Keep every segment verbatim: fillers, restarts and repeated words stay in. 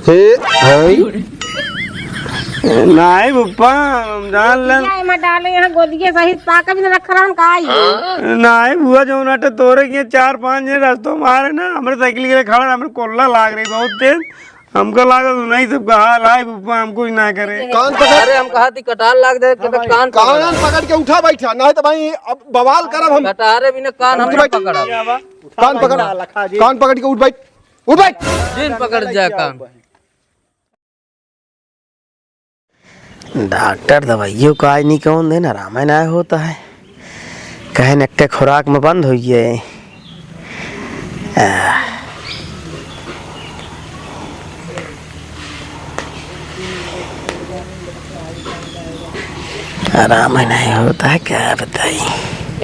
ठीक है। नाहीं बुप्पा, हम जान लेन। क्या एमा डाले यहाँ गोदिये सहित पाका भी न रख रहन का आई हो? नाहीं बुआ, जौन अटे तोरे के चार पाँच जने रस्तों में आ रहे ना, हमरे साइकिल के लिए खड़ा, हमरे कोल्ला लाग रही बहुत तेज। हमका लागत नहीं सबका हाल आए बुप्पा, हम कुछ ना करे। कान पकड़। अरे हम कहा थी कटार लाग दे, के तो कान पकड़। कान पकड़ के उठा बैठा, नहीं तो भाई अब बवाल करब हम। कटारे बिना कान हम उठ ना बैठ। पकड़ब। कान पकड़, कान पकड़ के उठ बैठ, उठ बैठ। जिन पकड़ जा कान। डॉक्टर दवाइयों का आज नहीं कौन दिन आराम ना होता है, कहे नक्के खुराक में बंद हुई है। आह। आराम ही नहीं होता है, क्या बताई।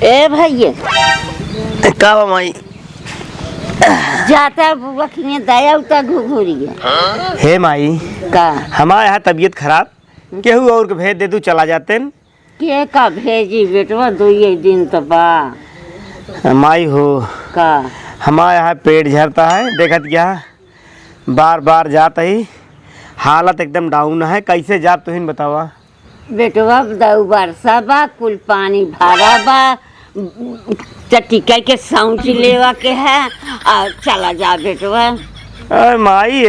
ए भैया। का बा माई? जाता बुआ खिने दया उता घुघुरिया। हे माई, का? हमारे यहाँ तबीयत खराब, केहू और के भेज दे, तू चला जाते न। के का भेजी बेटवा, दुइये दिन तो बा। माई हो, का? हमारे यहाँ पेट झरता है, देखत क्या, बार बार जात ही, हालत एकदम डाउन है, कैसे जाब तुहिन बतावा? बेटवा दऊ बरसा बा, कुल पानी भरा बा, चटिका के सौंची लेवा के है, आ चला जा बेटवा। अरे माई,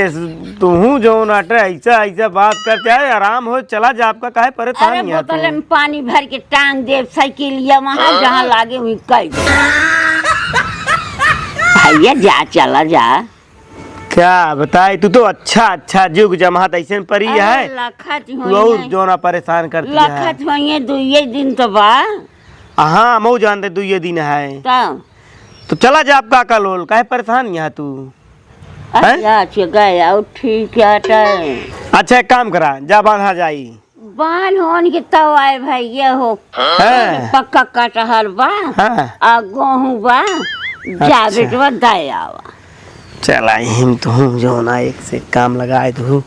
तुहू जौन अटे ऐसा, ऐसा बात करते है, आराम हो, चला जा, आपका काहे परेशान अरे है बोतल तू? में पानी भर के टांग देब साइकिलिया वहाँ, जहाँ लागे वहीं कई। भैया जा, चला जा। क्या बताई, तू तो अच्छा, अच्छा जुग जमात ऐसे परी अरे है। लखत तू होइए। और जौना परेशान करती है। लखत होइए, दुइये दिन तो बा। हाँ, मऊ जानते दुइये दिन है। तब? तो चला जा आपका कल होल, काहे परेशान यहाँ तू? हैं? अच्छा, अच्छा, गया, और ठीक है, तो। अच्छा, एक काम करा, जा बांधा जाई। बान होन के तव आए भैया हो। हाँ। पक्का कटहर बा, हाँ। आ गोहूँ बा, जा अच्छा। बेटवा दे आवा। चला हिम तुहूँ जौना एक से काम लगाए दू।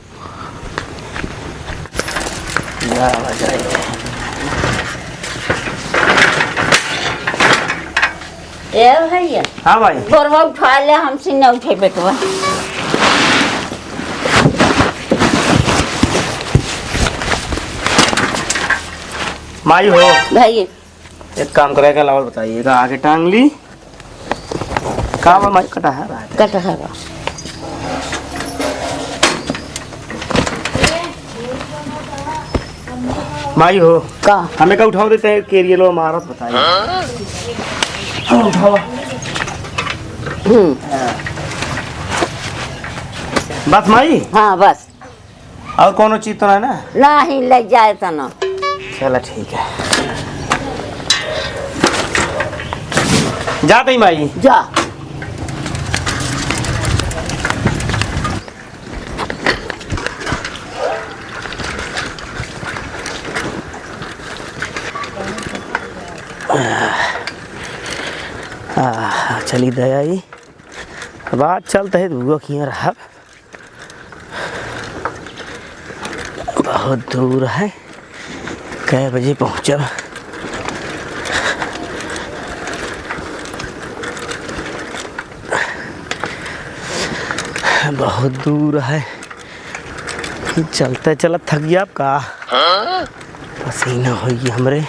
जा आवा जाए। ए भैया। हाँ भाई। गोरवा उठा ले, हमसे न उठे बेटवा। माई हो। भाई। एक काम करेगा, लावल बताइएगा, आगे टांग ली। का बा माई, कटहर आ? कटहर बा। माई हो, का? हमें का उठाओ देते हैं, केरियल मारत बताइए। हाँ, उठाओ। हम्म। बस माई? हाँ, बस। और कौनो चीज तो नहीं ना? नहीं, ले जाए तो ना। चला ठीक है, जाते ही माई। जा। आ, चली दया ई। बात चलत है, बुआ किहाँ रहब। बहुत दूर है, कै बजे पहुँचब? बहुत दूर है, चलते चलत थक जाब का? पसीना होई हमरे।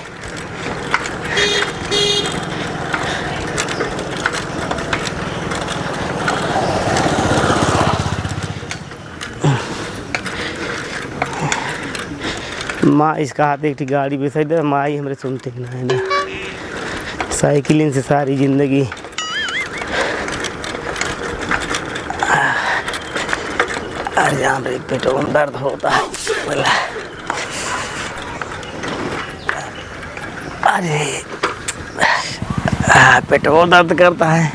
माँ इसका हाथ एक ठी गाड़ी बेसाई दे, माई हमरे सुनते ही ना है ना। साइकिलिन से सारी जिंदगी। अरे जान रे, पेटवा में दर्द होता है। अरे, आ, पेटवा दर्द करता है।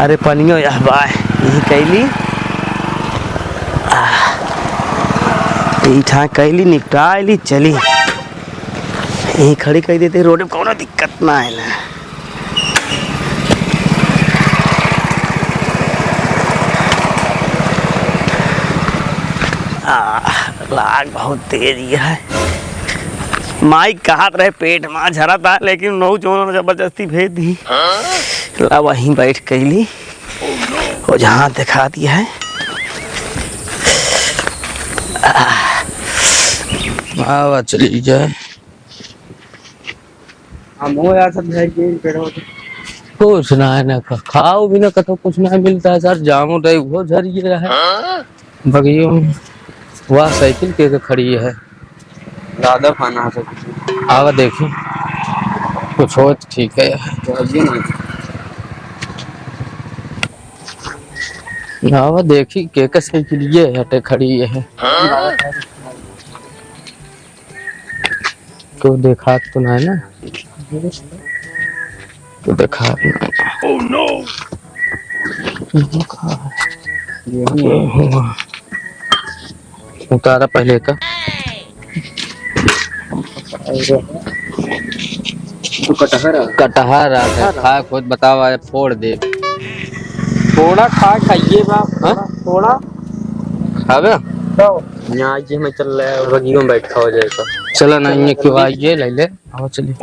अरे पनियो यह बाय, यही कैली। आ, यही ठाक कैली, निपटा ली, चली। यही खड़ी कर देते, रोड में कौनो दिक्कत ना है ना। आ, लाग बहुत तेज ही है। माई कहत रहे पेट में झरत है, लेकिन नौ चौना जबरदस्ती भेज दी। ला वहीं बैठ कैली, वो जहाँ दिखाती है। आवा, चली जाए। हम हो यार, सब घर के पेड़ होते। कुछ ना है ना, खा-, खाओ भी ना, कतो कुछ ना मिलता है सर। जामो तो वो झरिए है। बगियो में। वाह, साइकिल के, के खड़ी है। ज्यादा खाना है सर कुछ। आवा देखी, कुछ हो तो ठीक है। तो ये ना। आवा देखी, के, के साइकिल ये हटे खड़ी है। क्यों देखात तो ना है ना? क्यों देखात ना है? Oh no! गेहूं। गेहूं। उतारा पहले का। तो कटहर है। कटहर आ है, हाँ ना। खा खुद बतावा, फोड़ दे। थोड़ा खा, खाइए बाप, हाँ? थोड़ा। खावे? तो। यहाँ आइए, मैं चल रहा है, बगियों में बैठा हो जाएगा। चला ना, चला ये क्यों जल्दी। आइए, ले ले, आओ चलिए।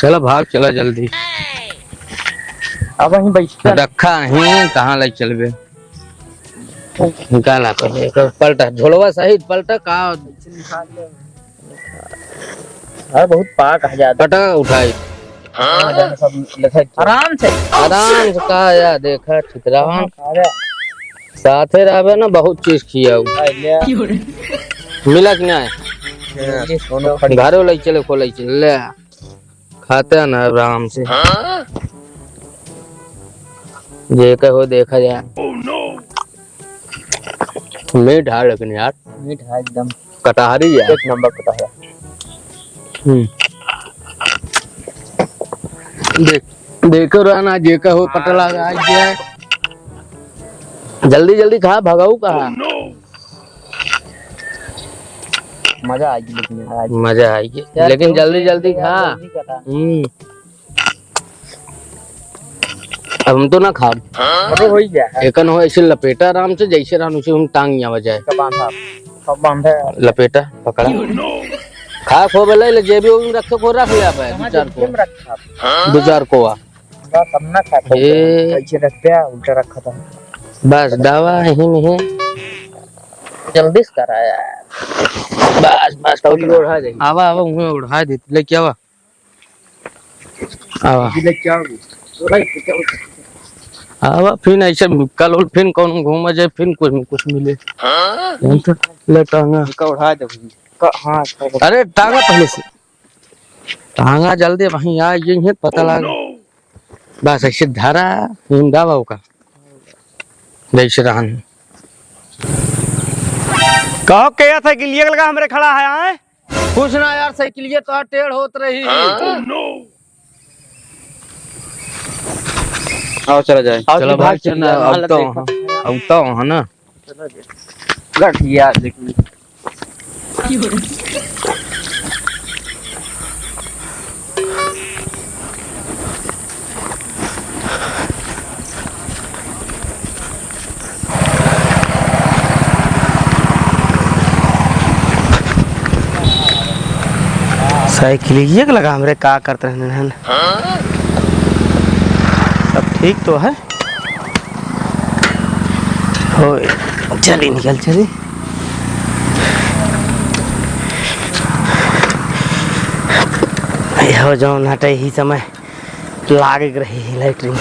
चला भाग, चला जल्दी। अब वहीं बैठ। रखा ही, कहाँ ले चलबे? निकाला पहले, एक पलटा, झोलवा सहित पलटा का। अरे बहुत पाक है ज्यादा। पटा उठाई। हाँ, ज्यादा सब लेखे। आराम से। आराम से का या देखा, चितरावन। अरे। साथे रहबे ना, बहुत चीज खियाऊ। आ, ले। मिला कि ना? ये दोनों खड़ी। घरे ले चले, खोले चले, ले। खाते हैं ना आराम से। हाँ? जे कहो देखा जाए। Oh no! मीठ है लेकिन यार। मीठ है एकदम। कटहरी है। एक नंबर कटहरी। हम्म। देख, देखो रहना, जे कहो पटला आ गया है। जल्दी जल्दी खा, भगाऊ कहा। Oh no! मजा आएगी लेकिन यार आज। मजा आएगी, यार, लेकिन जल्दी जल्दी खा। जल्दी कटा। हम्म। अब हम तो ना खाब। अरे हो ही गया है। एकन हो ऐसे लपेटा आराम से, जैसे रहन उसे हम टांग यहाँ बजाए। इसका बांधा, सब बांधा है। लपेटा, पकड़ा। खा खो बेले, ले जेबी ओबी में रखे खो रख ले आप, कहाँ दो चार जेबी को। में रखा? दो चार को आ। बस हम ना खाते ए। हैं। ऐसे रखते हैं, उल्टा रखा था। बस दवा यहीं में है। जल्दी से करा यार। बस, बस, पकड़। ओढ़ा दे। आवा, आवा, उन्हें ओढ़ा दे। लेके आवा। आवा। जी, लेके आओ। आवा, फिर ऐसे कल उल फिर कौन घूमा जाए, फिर कुछ न कुछ मिले। हाँ? ले टांगा। इनका उठा दे। का-, हाँ, इसका उठा। अरे, टांगा पहले से। टांगा जल्दी वहीं आ, ये है, पता लगा। बस ऐसे धरा, हिंदा बाबू का। जय श्री राम। कहो, के साइकिलिया लगा हमरे खड़ा है, आए? कुछ ना यार, साइकिलिया तो टेढ़ होत रही। आओ, चला जाए। आओ, चलो भाई, भाग चल, चलिए, अब तो, अब तो, है ना? गठिया, देखिए। साइकिलिया के लगा हमरे का करत रहने हन। सब ठीक तो है। होय, चली निकल चली। यहो जौन हटे ही समय लागे के रही है लैट्रिन।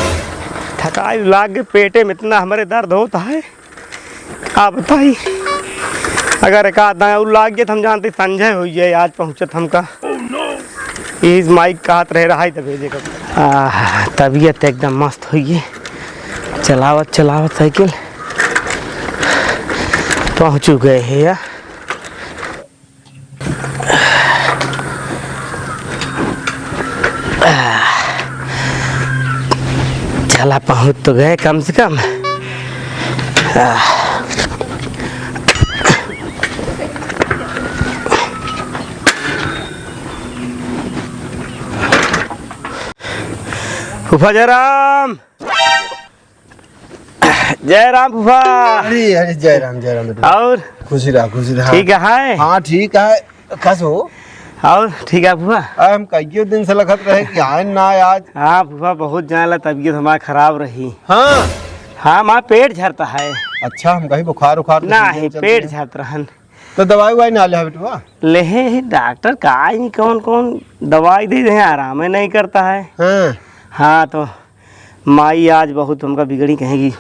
थकाई लाग के पेटे में इतना हमरे दर्द होता है। आप बताई, अगर एक आध दाएं और लाग गए तो हम जानते संझा हो जाए, आज पहुँचत हमका। इस माइक का हाथ रह रहा है तब भेजे का। आह, तबीयत एकदम मस्त हुई है। चलावत चलावत साइकिल पहुँचू गए है या। चला, पहुँच तो गए कम से कम। फूफा जयराम। जय राम फूफा। अरे, अरे, जय राम, जय राम बेटा। और? खुशी रहा, खुशी रहा। ठीक है? हाँ, ठीक है। कस हो? और ठीक है फूफा? अरे, हम कइयो दिन से लखत रहे कि आए ना आज। हाँ फूफा, बहुत जान ला तबीयत हमार खराब रही। हाँ। हाँ, हमार पेट झरता है। अच्छा, हम कहीं बुखार उखार तो ना नहीं है, चल पेट रहा है। झरत रहन। तो दवाई उवाई ना ले बेटवा? ले ही डॉक्टर का ही कौन कौन दवाई दे दे, आराम ही नहीं करता है। हाँ। हाँ, तो माई आज बहुत हमका बिगड़ी, कहेगी,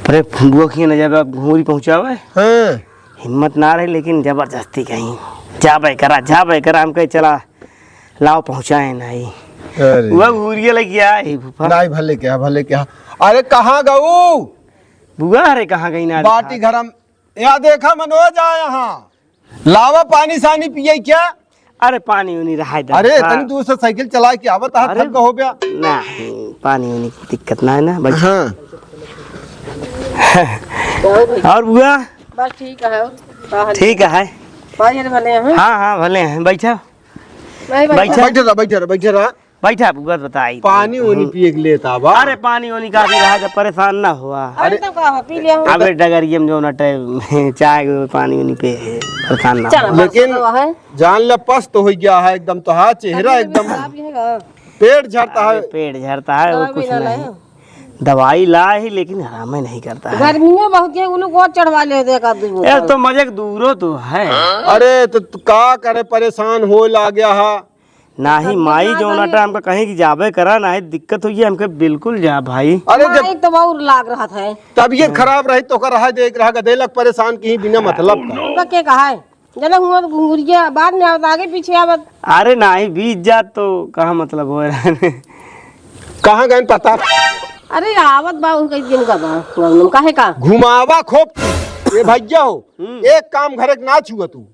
"अरे फुंडुआ किए न जाबे, अब घूरी पहुँचावे।" हाँ। हिम्मत ना रही, लेकिन जबरदस्ती कहीं, "जाबे करा, जाबे करा।" हम कहे, "चला, लाओ पहुँचाए नहीं।" अरे। वह घूरिए लग गया है फूफा। नहीं, भले क्या, भले क्या। अरे, कहाँ गऊ? बुआ, अरे, कहाँ गई ना बाटी देखा? घरम, या देखा मनोज आया हाँ। लावा पानी सानी पिए क्या? अरे पानी उनी रहाय दे। अरे, हाँ। तनी दूर से साइकिल चला के आवत हा, अरे, थक हो गया। नहीं, पानी उनी की दिक्कत ना है ना, बैठ। हाँ। और बुआ? बस ठीक है, और का हाल? ठीक है। बाहर भले हैं? हाँ, हाँ, भले हैं, बैठा। नहीं, बैठा। बैठा। बैठे रहा, बैठे रहा, बैठे रहा। बैठा बुआ, बताई। पानी उनी हम्म। पिए के लेता बा। अरे पानी उनी का भी रहा, जब परेशान ना हुआ। अरे अरे तो का हो, पी लिया हो। अबे डगरियम जो नटे चाय के पानी उनी पे है, परेशान ना चल, हुआ। बस लेकिन तो है। जान ले पस्त हो गया है एकदम, तो हाँ चेहरा अरे एकदम खराब ही है का? पेट झरता अरे है। पेट झरता है, वो दवाई कुछ भी ना नहीं। लाए। दवाई ला ही, लेकिन आराम ही नहीं करता है। गर्मी में बहुत ये उन्हें को चढ़वा ले दे का दू यार, बोतल। तो मजे के दूरो तो है। अरे तो तू का करे, परेशान हो ला गया है। नाही, तब माई ना जो ना जाने। टाइम का कहीं कि जाबे करा, नाही दिक्कत होई है हमके, बिल्कुल जा भाई। अरे जब माई तो और लाग रहा था। तबीयत खराब रही तो ओकर रहा दे, एक रहा गदेलक परेशान की बिना मतलब का। उनका के कहा है? जने हुआ तो घुंघुरिया बाद में आवत, आगे पीछे आवत। अरे नाही, बीत जात तो कहाँ मतलब हो रहा है? कहाँ गए पता? अरे आवत बा उनका दिन का बा, मालूम काहे का? घुमावा खूब। ए भैया हो, हम्म। एक काम घरे के ना छुआ तू।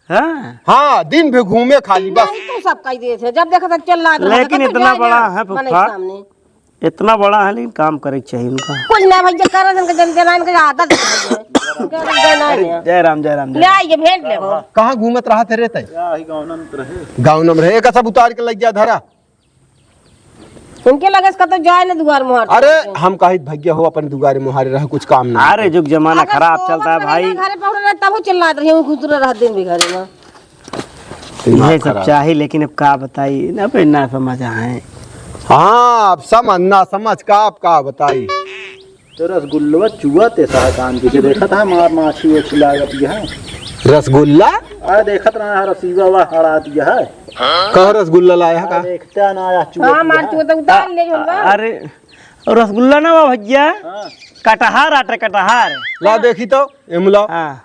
हाँ। हाँ, दिन भर घूमे खाली बस। नहीं तो सब कह दिए थे, जब देखा तब चिल्लात रहा लेकिन था, तो इतना जाए बड़ा ना, है मने फूफा, सामने। इतना बड़ा है लेकिन काम करे के चाहिए उनका। कुछ ना भैया, कर उनके जन जनान के आदत है भैया। उनके जन जनान अरे है। जय राम, जय राम, जय ले राम। आइए भेंट ले हो। कहाँ घूमत रहा थे रे तै? या ही गाँव नम रहे। गाँव नम रहे, एक सब उतार के लग गया धरा। उनके लगे से कतो जाए ना दुआर मुहार अरे, से। हम कहित भैया हो अपन दुआरे मुहारे रह, कुछ काम ना अरे, होता। जुग जमाना अगर खराब सोवत चलता है रहे भाई। ना घरे पहुंचे रहे, तब वो चिल्लात रही, वो घुसरे रह दिन भी घरे में। दिमाग ये सब खराब। चाही, लेकिन अब का बताई, ना पे ना समझ आए। हाँ, अब समझ ना समझ का, अब का बताई। तो रसगुल्लवा चुआ ते साहकान की से देखत है, मार माछी ओछी लागत है। रसगुल्ला? अरे देखत रहा है, रसीवा वा हरा दिया है। कह रसगुल्ला लाया है का? अरे देखते ना आया चुआ हाँ, दिया मार है। चुआ तो उतार ले जो ना। अरे, और रसगुल्ला ना बा भैया, हाँ। कटहार आटे, कटहार। ला देखी तो, एमुला। हाँ।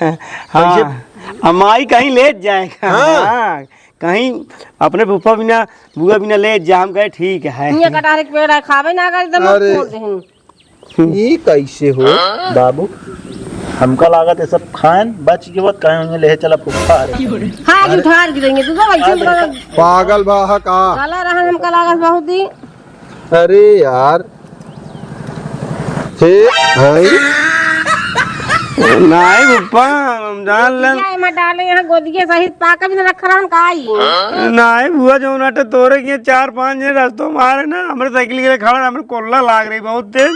कैसे? हाँ। हमारी कहीं ले जाएगा। हाँ। हाँ। कहीं अपने फूफा बिना, बुआ बिना ले जा, हम कहे ठीक है। ये कटहर के पेड़ है, खावे ना अगर एकदम अरे। फोड़ देहन। ई कैसे हो? बाबू, हमका लागत है सब खाएन, बच के मत कहीं उन्हें ले चला फूफा। हाँ, आज उठार गिरेंगे, तू तो वैसे अरे। बड़ा पागल बा हा का? गला रहन हमका लागत बहुत ही। अरे यार, हे भाई। नाई फूफा, हम जान लेन। गोदिया एमा डाले, यहाँ गोदिया सहित पाका भी न रख रहन का ई? नाई बुआ, जौन आटे तोरे के चार पांच जने रस्तों मारे ना, हमरे साइकिल के लिए खड़ा, हमरे कोल्ला लाग रही बहुत तेज।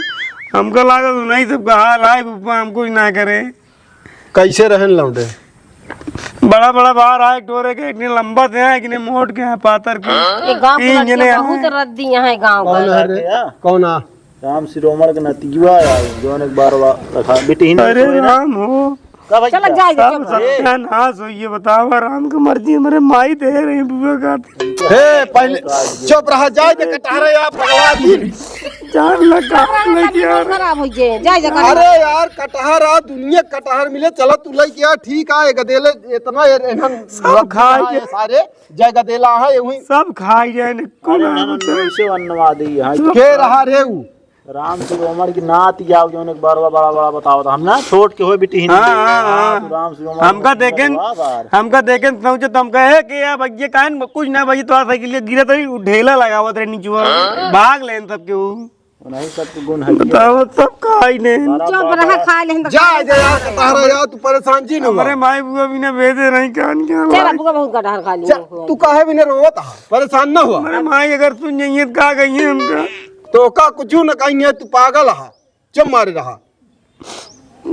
हमको लागत नहीं सब कहा, "लाई फूफा, हम कुछ ना करे।" कैसे रहन लौंडे? बड़ा बड़ा बाहर आए, टोरे के, एक ने लंबा से है, एक ने मोट के है, पातर के। ये गांव के तीन लड़के जने बहुत हैं। रद्दी यहाँ है गांव कौन का। है रे? कौन आ? राम शिरोमण के नतीजवा है, जौन एक बार वा-, रखा, बिटिहिन अरे सोए ना। राम हो। का भाई चल, का? जाए दे, सब चुप रह। सत्यानाश हो, ये बताओ, राम की मर्जी, हमारे माई दे रही बुआ का। हे, पहले चुप रहा, जाए दे, कटहरे या पगला दी। जान लगा, लेके आ रहे। खराब हो गए, जाए दे, कटहर। अरे यार, कटहर आ, दुनिया कटहर मिले, चला तू लेके आ, ठीक आ, एक गदेले, इतना ये, इन्हन सब खाए रखा है गए। सारे, जय गदेला है, ये हुई। सब खाए गए ने, अरे, कौन ना, ना, ना, इसे वनवा दी, हाँ। के रहा रे ऊ? राम शिरोमण की नात जाओ, जौन एक बार बड़ा, बड़ा बताओ तो हम ना छोट के होए बिटिहिन हाँ, के। हाँ, हाँ, हाँ। तो राम शिरोमण हमका के देखेन, बार। हमका देखेन सोचे तो हम कहे कि यार भैया काहे न कुछ ना भैया तो साइकिल के गिरत रही, उ ढेला लगावत रहे नीचे, भाग लेन सबके ऊ। नहीं, सब गुण है। बताओ, सब खाई ने। बड़ा, चुप बड़ा, रहा, बड़ा। खा ले, हम तो जा, खा ले। जा, यार, कटहर यार, तू परेशान जी न हुआ। हमारे माई बुआ भी ना भेजे नहीं, कान के चल, हमारे। बुआ बहुत कटहर खा ली। जा, तू काहे भी ना रोवत हा? परेशान ना हुआ। हमारे माई अगर सुन जाइए तो का कहिए हमका? तो का कुछ ना कहिए, तू पागल हा। चुप मारे रहा।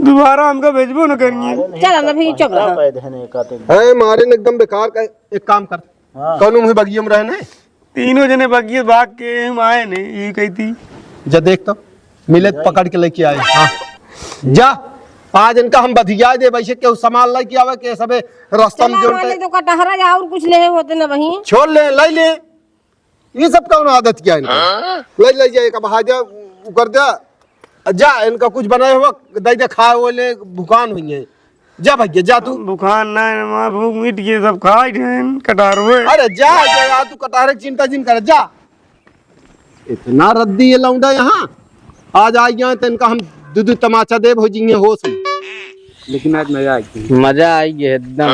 दोबारा हमका भेजबो न करिए। चल, हम अभी चुप रहा। पैद है नहीं कहते। है, मारे न एकदम बेकार का। एक काम कर, हाँ। कौनो मुँह बगिया में रहे नहीं। तीनों जने बगिया भाग के हम आए नहीं, ये कहती। जा देख तो, मिले तो पकड़ के लेके आए। हाँ। जा, आज इनका हम बधिया दे, वैसे केहू सामान लेके आवे के सबे रास्ता में चला, जो माने तो कटहरा जा और कुछ ले होते ना वहीं। छोड़ ले, ले ले। ये सब कौन आदत क्या इनका? हाँ? ले, ले जाए, का बहा जा, उ कर दे। जा, इनका कुछ बनाए हुआ, दे दे, खाए हुए ले, भुखान हुई है। जा भैया, जा तू। भुखान ना है, माँ, भूख मिट गई, सब खाई गए, कटार हुए। अरे जा, जा, जा, तू कटारे की चिंता जिन कर, जा। इतना रद्दी ये लौंडा यहाँ। आज आ गया तो इनका हम दू दू तमाचा देब हो जिंगे होश में। लेकिन आज मजा आ गया। मजा आ गया एकदम।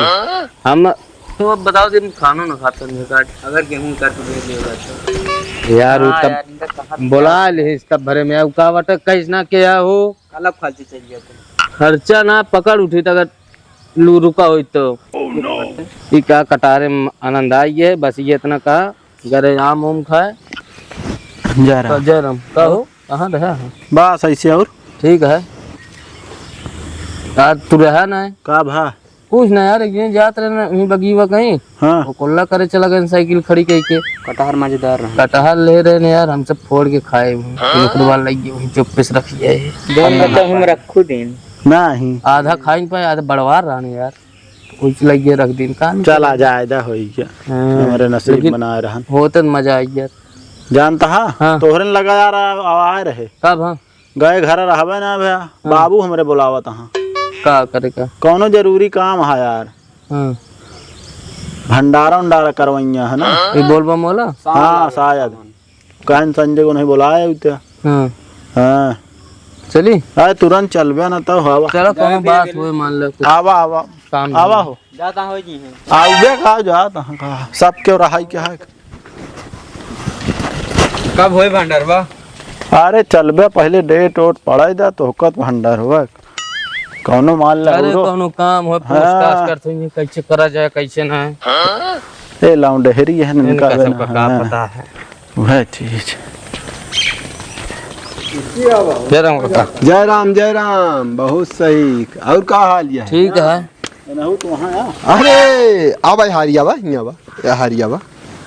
हम तो अब बताओ, दिन खानो ना खाता नहीं काट, अगर गेहूं काट के दे दिया जाता। यार, उ हाँ तब यार, इनका कहाँ बुला ले, तब भरे में आऊ का बटा, कैस ना के हो। अलग फालतू चल गया तुम। खर्चा ना पकड़ उठी, अगर लू रुका होई तो। ई का कटारे में आनंद आई है, बस ये इतना कहा, घरे आम उम खाए। जय राम। तो जय राम। का हो? कहाँ रहा है? बस ऐसे और? ठीक है। आज तू रहा ना है? का भा? कुछ ना यार, ये जात रहे ना, वहीं बगीवा कहीं। हाँ। वो कोल्ला करे चला गए साइकिल खड़ी कह के। कटहर मजेदार रहा। कटहर ले रहे ने यार, हम सब फोड़ के खाए हुए। हाँ। एक बार लग गए, वहीं चुप्पे से रख लिया है। दोन तो हम रखू दिन। नहीं। आधा खाइन पाए, आधा बड़वार रहा ने यार। कुछ लग गए रख दिन का नहीं। चला जायदा होई क्या? हाँ। हमारे नसीब लेकिन बनाए रहन। होते तो मजा आई यार। जानता हा? हाँ। तोहरे न लगा यार, आ, आए रहे। कब? हाँ। गए घर रहबे ना भैया, हाँ। बाबू हमरे बुलावत हाँ। का करे का? कौनो जरूरी काम है यार। हाँ। भंडारा उंडारा करवैया है ना? ये बोलबम वाला? हाँ, शायद। कहन संजय को नहीं बुलाया उते। हाँ। हाँ। चली? अरे तुरंत चलबे ना तो हवा। चलो, कोनो बात होए, मान लो कुछ आवा, आवा। काम आवा हो। जाता हो जी है। आवे का जाता हाँ का। सब क्यों रहाई क्या है? कब होए भंडारवा? अरे चलबे पहले डेट ओट पड़ाई दा तो होकत भंडारवा। कौनो मान ला अरे उरो। कौनो काम हो, पूछताछ हाँ। करते हैं, कैसे करा जाए, कैसे ना है। ए लौंडेहरी है, इनका इनका बे सबका ना, का हाँ। पता है। वह चीज। जय राम काका। जय राम, जय राम। बहुत सही। और का हाल है? ठीक है। एनहु तो वहाँ आ। अरे, आवा हारी आवा, हियाँ आवा, या हारी आवा।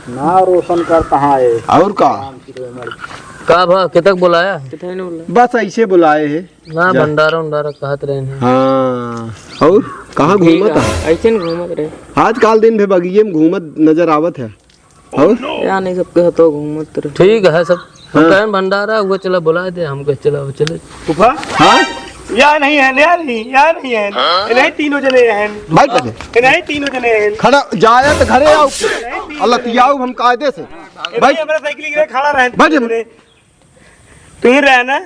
ना रोशन करता हाँ ये। और का? का भा, केतक बुलाया? बस ऐसे बुलाए है। ना, जा। भंडारा उंडारा कहत रहे हैं। हाँ, और कहाँ घूमत है? ऐसे न घूमत रहे। आजकल दिन भे बगिये में घूमत नजर आवत है। और? या नहीं, सब कहत हो घूमत रहे। ठीक है सब। हम हाँ। कहें भंडारा, वो चला बुला दे, हम कहे चला, वो चले। फूफा? हाँ? या नहीं है, या नहीं, या नहीं है। हाँ? ये नहीं तीनों जने हैं। बैठ पहले। ये नहीं तीनों जने हैं। खड़ा, जाया तो घरे आओ। नहीं तीनों अल्लाह जने। तियाऊ हम कायदे से। ये बैठ। नहीं, हमारा साइकिल के लिए खड़ा रहे बैठ। तीनों जने। तू ही रहे ना?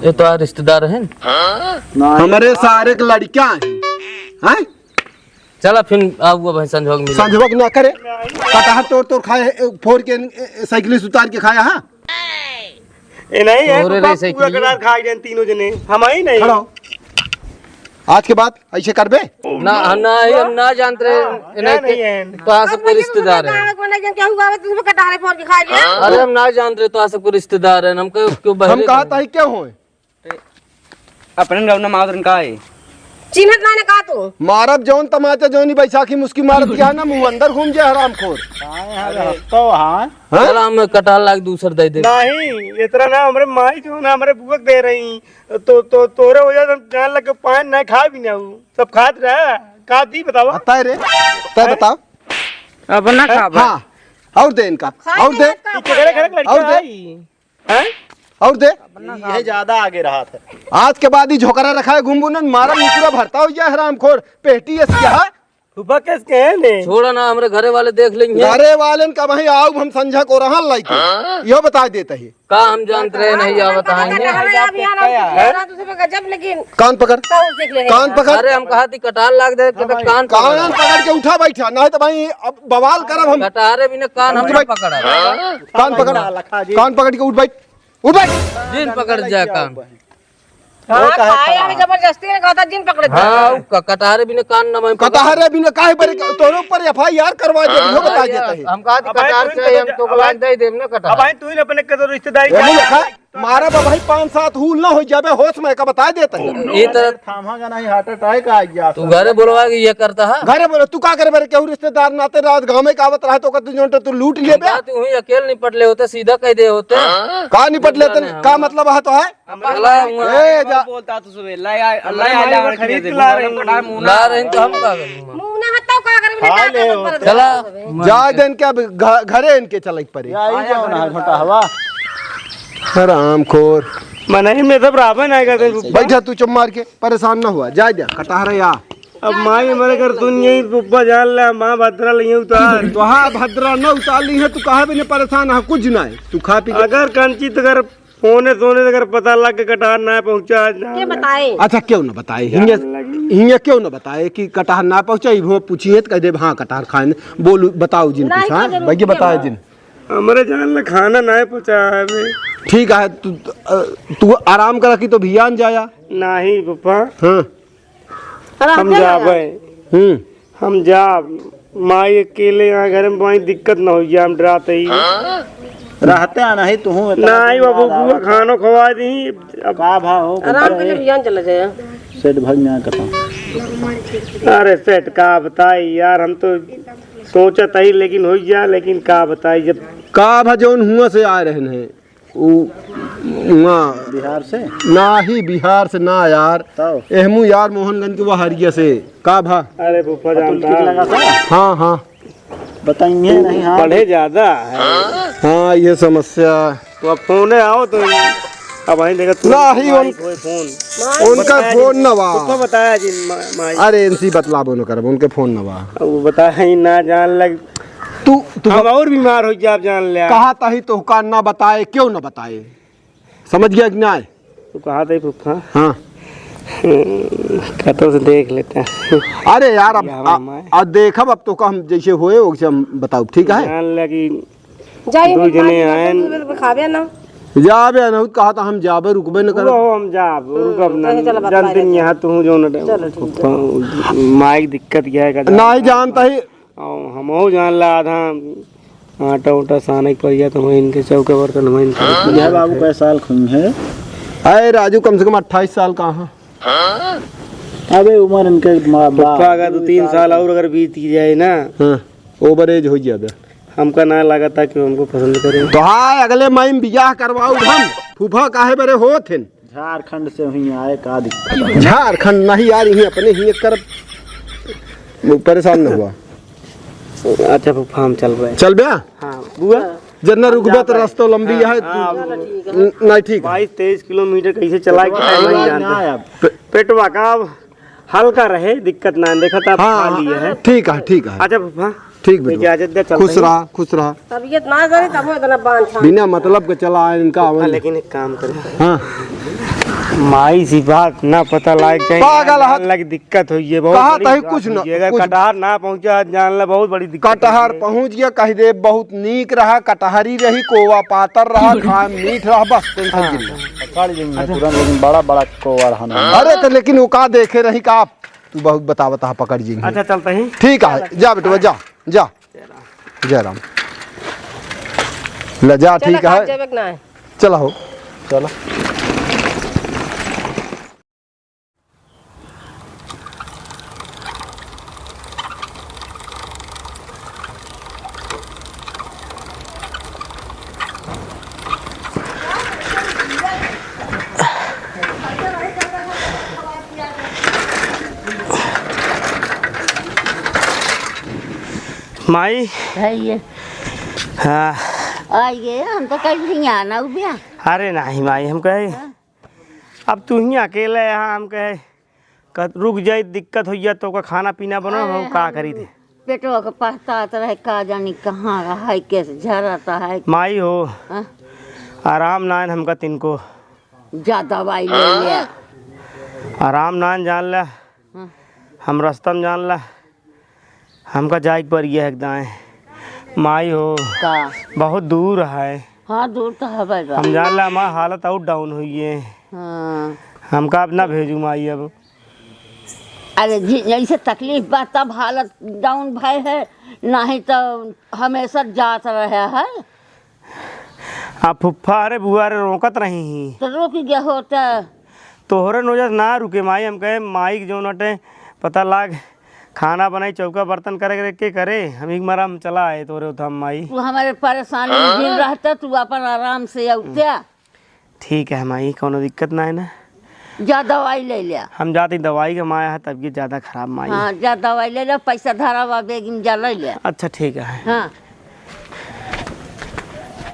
ये तो यार रिश्तेदार हैं। हमारे सारे के लड़कियां हैं। हैं? चला फिर आउआ भाई संझोग मिले। संझोग ना करे। कटहर तोड़ तोड़ खाए, ए, फोड़ के, ए, ए, साइकिल से उतार के खाया, हाँ? ए नहीं है, तोरे तो रे बाप पूरा साइकिल। कटहर खा गए तीनों जने। हम ही नहीं। खड़ा हो। आज के बाद ऐसे करबे? ना, हम ना, हम ना जानत रहे, हाँ, इन्हें नहीं के, है। तो आ सबके रिश्तेदार है। कहाँ को नहीं जानते, हुआ है, तुम कटहरे फोड़ के खा लिया। अरे हम ना जानत रहे, तो आ सबके रिश्तेदार है, हम क्यों, क्यों बहरे हम कहा कहें? ताई क्यों होए? अपने रौना मावतरन का है? चिन्हत ना, ना का तू? मारब जौन तमाचा, जौन ही बैसाखी मुस्की मारत दिया ना, मुंह अंदर घूम जाए हरामखोर। तो हाँ। हाँ? चला हम कटहर लाग दूसर दे दे। नहीं, इतना ना, हमरे माई जो ना हमरे बुआ के दे रही, तो, तो, तोरे वजह से हम जान लग के पान ना खा भी ना हूँ, सब खात रहा। का दी बतावा? आता है रे, तय हैं? बताओ। अब ना हैं? खाबा। हाँ, और दे इनका, खाए और नहीं दे। लगता ई केकरे घर के लड़का और दे। आई? हैं? और दे। ये ज्यादा आगे रहा था। आज के बाद ही झोकरा रखा है, घूमबू न मारा मुकुरा भरता हो जाए हरामखोर, पेटी ऐसी है। फूफा कैसे कहे ने? छोड़ा ना, हमरे घरे वाले देख लेंगे। घरे वाले न का भाई आऊ हम संझा को रहन लाइके। हाँ? यो बता देते ही। का हम जानत रहे नहीं आवत हैं। अभी आना, दूसरे पे गजब लेकिन कान पकड़। का हो सीख ले? कान पकड़। अरे हम कहा थी कटार लाग दे, के तो कान पकड़। कान पकड़ के उठा बैठा, नहीं तो भाई अब बवाल करब हम। कटारे बिना कान हम उठ ना बैठ। पकड़ा। कान पकड़। कान पकड़ के उठ बैठ। उठ बैठ। जिन पकड़ जाए कान। हाँ, खाए अभी जबरदस्ती ने कहा था, जिन पकड़ जाए। हाँ, उ क-, कटारे बिना कान न मैं पकड़। कटारे बिना काहे पर तोरो पर एफ आई आर करवा दे, यो बता देता है। हम कहा थी अब भाई कटार तू से इनका हम तो अब लाग दे देम ना कटार। अब भाई तू ही अपने कदर रिश्तेदारी ये क्या नहीं है? रखा। मारा बा भाई, पाँच सात हूल ना हो जाबे, होश में का बताए देता है। ई तरह थामा का नहीं, heart attack आ गया। तू घरे बोलवा के ये करता है? घरे बोलो, तू का करे मेरे केहू रिश्तेदार नाते रात गाँव में का आवत रहा तो का तू जोन तो तू लूट लेबे। तू ही अकेले निपट ले होते, सीधा कह दे होते। का निपट लेते? का मतलब है तो है? अल्लाह ए, जा। बोलता तू सुबह, अल्लाह, अल्लाह, अल्लाह, अल्लाह, खरीद ला रहे हैं। ला रहे हैं तो हम का करें? मुंह ना हटाओ, का करें? खा ले हो। चला। जा दे इनके, अब घ-, घरे इनके चले के पड़े। यही जाओ ना, छोटा हवा। हरामखोर। मने में सब रावण आएगा तो बैठा तू चुप मार के, परेशान ना हुआ, जा दे, कटहर या। अब माई मरे कर सुन यही ऊपर जान ले, माँ भद्रा लइये उतार। तो हाँ, भद्रा ना उतार ली है, तू कहाँ भी नहीं परेशान है, कुछ ना है, तू खा पी के अगर कंचित अगर फोने सोने अगर पता लग के कटहर ना पहुँचा आज ना के बताए? अच्छा, क्यों ना बताए? हिंगे, हिंगे क्यों ना बताए कि कटहर ना पहुँचा? इबो पूछिए तो कह देब, "हाँ, कटहर खाए।" बोलू, बताओ जिन नहीं, कुछ, हाँ? कोई जरूरत भैया, नहीं बताए है। जिन। हमरे जान ला खाना ना पहुँचा है बे। ठीक है, तू, अ, तू आराम करा कि तो भियान जाया। नहीं, पापा। हाँ। अरे, हम हम क्या जाबे। लगा? हम्म। हम जाब। माई अकेले यहाँ घर में, माई दिक्कत न होइ जाए, हम डराते ही। रहते आ नहीं, तू हूँ इतना नहीं दिन बाबू, बाद बुआ आवत। खानो खवा दी। अब का भा हो, आराम कुत्ता के लिए है। भियान चला जाए। सेठ भाग में कथा। अरे सेठ, का बताई यार, हम तो सोचत ही, लेकिन होइ जा, लेकिन का बताई, जब का भा जौन हुआ से आ रहे हैं। उ, उहाँ बिहार से? नाही, बिहार से ना यार। तब? एहमू यार मोहनगंज के वहरिया से। का भा? अरे फूफा जानता है। हाँ, हाँ। बताएंगे नहीं, हाँ। पढ़े ज्यादा है। हाँ, ये समस्या। तो अब फोने आओ तो अब वहीं देखा तू नाही, माई उन-, कोई फोन। उनका बताया फोन जी, ना बा। फूफा बताया जी, मा-, माई। अरे इनसे बतलाबो न करब, उनके फोन ना बा। अब वो बताया ही ना जान लग। तू, तू हम बत-, और बीमार हो जाब जान ले। कहा तही तोहका ना बताए, क्यों ना बताए? समझ गया कि ना? तू कहा तही फूफा। हाँ। कतौ से देख लेते हैं। अरे यार, अब, ये हवा आ, में। आ, देखब अब तोहका हम जैसे होए, वैसे हम बताउब, ठीक है? जान ले कि जाई, दो जने आएन। खाबे ना। जाबे ना, कहा था हम जाबे, रुकबे न करब। वो हम जाब, रुकब ना। चलो, चलो, बतला जानते नहीं देते। यहाँ तू जो न चलो, ठीक है। माइक दिक्कत क्या है का नहीं जानता ही। और हमहू जान ला आधा आटा उटा साने के पड़ जात, हम इनके चौके बर्तन हम इनके यह बाबू कै साल खुई है? अरे राजू, कम से कम अट्ठाईस साल का है। अबे उम्र इनके मा-, बा-, पप्पा का तो तीन साल और अगर बीत जाए ना। हाँ, overage हो जाबे। हमका ना लागता कि हमको पसंद करे। तो हाँ, अगले महीन बियाह करवाउब हम। फूफा काहे बरे होत हैं? झारखंड से हुई आए, का दिक्कत है? झारखंड नहीं यार, यहीं अपने ही एक तरफ परेशान न हुआ। अच्छा फूफा, हम चल रहे हैं। चल बे? हाँ। बुआ? जन्ना रुकबे तो रस्तो लंबी है, हाँ, तू चलो, ठीक है। न-, नहीं, ठीक है। बाईस तेईस किलोमीटर कैसे चला के पेटवा नहीं ना जानते। आया। पे-, पेटवा का अब हल्का रहे, दिक्कत ना, देखा था हाँ, खाली है। ठीक है, ठीक है। अच्छा फूफा, ठीक बेटवा। इजाजत दे, चलते खुश हैं। रहा, खुश रहा। तबीयत ना जाने तब इतना बांध था। बिना मतलब के चला आए इनका फूफा, आवन। लेकिन एक काम करे। हाँ। माई सी बात ना पता लाग जाए, पागल हाथ। लग दिक्कत हुई है, बहुत कहा बड़ी तही बात कुछ न, हुई है। अगर कुछ कटहर ना पहुंचा, जान ले बहुत बड़ी दिक्कत कटहर हुई है। पहुंच गया, कह दे बहुत नीक रहा, कटहरी रही, कोवा पातर रहा, खाए मीठ रहा, बस tension हाँ। जिन। पकड़ लेंगे तुरंत, लेकिन बड़ा बड़ा कोवा रहा ना। अरे तो लेकिन वो का देखे रही का आप? तू बहुत बतावत हा, पकड़ जी। अच्छा, चलता ही। ठीक है, जा बेटवा, जा, जा। जय राम। ले जा, चला, ठीक है। जाबे के ना है। चला हो। चला। माई। है ये। हाँ। आ ये, हम तो कहीं नहीं आना उबिया। अरे नहीं माई, हम कहे, हाँ। अब तू ही अकेले यहाँ, हम कहे, कत-, रुक जाई, दिक्कत हो जाए, तो का खाना पीना बनो, हम अरे का हम करी थे? पेटवा के पहतात रहे, का जानी कहाँ रहा है, कैसे झरता है। माई हो, हाँ? आराम ना है हमका तिनको। जा दवाई ले ले। आराम ना है, जान ला। हाँ। हम रास्ता में जान ला। हमका जाए के पड़ गया है दाएं। माई हो। का? बहुत दूर है। हाँ, दूर तो हवे बा। हम जान ला, हमार हालत और down हुई है। हाँ। हमका अब ना भेजू माई अब। अरे जी, जैसे तकलीफ बा तब हालत down भय है, नहीं तो हमेशा जात रहे है। हाँ फुफ्फा, अरे बुआ, अरे रोकत रही ही। तो रुक गया होता। तोहरे नोजर ना रुके माई, हम कहे माई के जौन अटे पता लाग, खाना बनाई, चौका बर्तन करे के, के करे, हम एक मारा हम चला आए तोरे उठाम माई। तू हमारे परेशानी में दिन रहता, तू अपन आराम से अउत्या। ठीक है माई, कौनो दिक्कत ना है ना। जा दवाई ले लिया। हम जाते दवाई के माया है, तबीयत ज्यादा खराब माई। हाँ, जा दवाई ले लिया, पैसा धरा बा बैग में, जा ले लिया। अच्छा ठीक है। हाँ।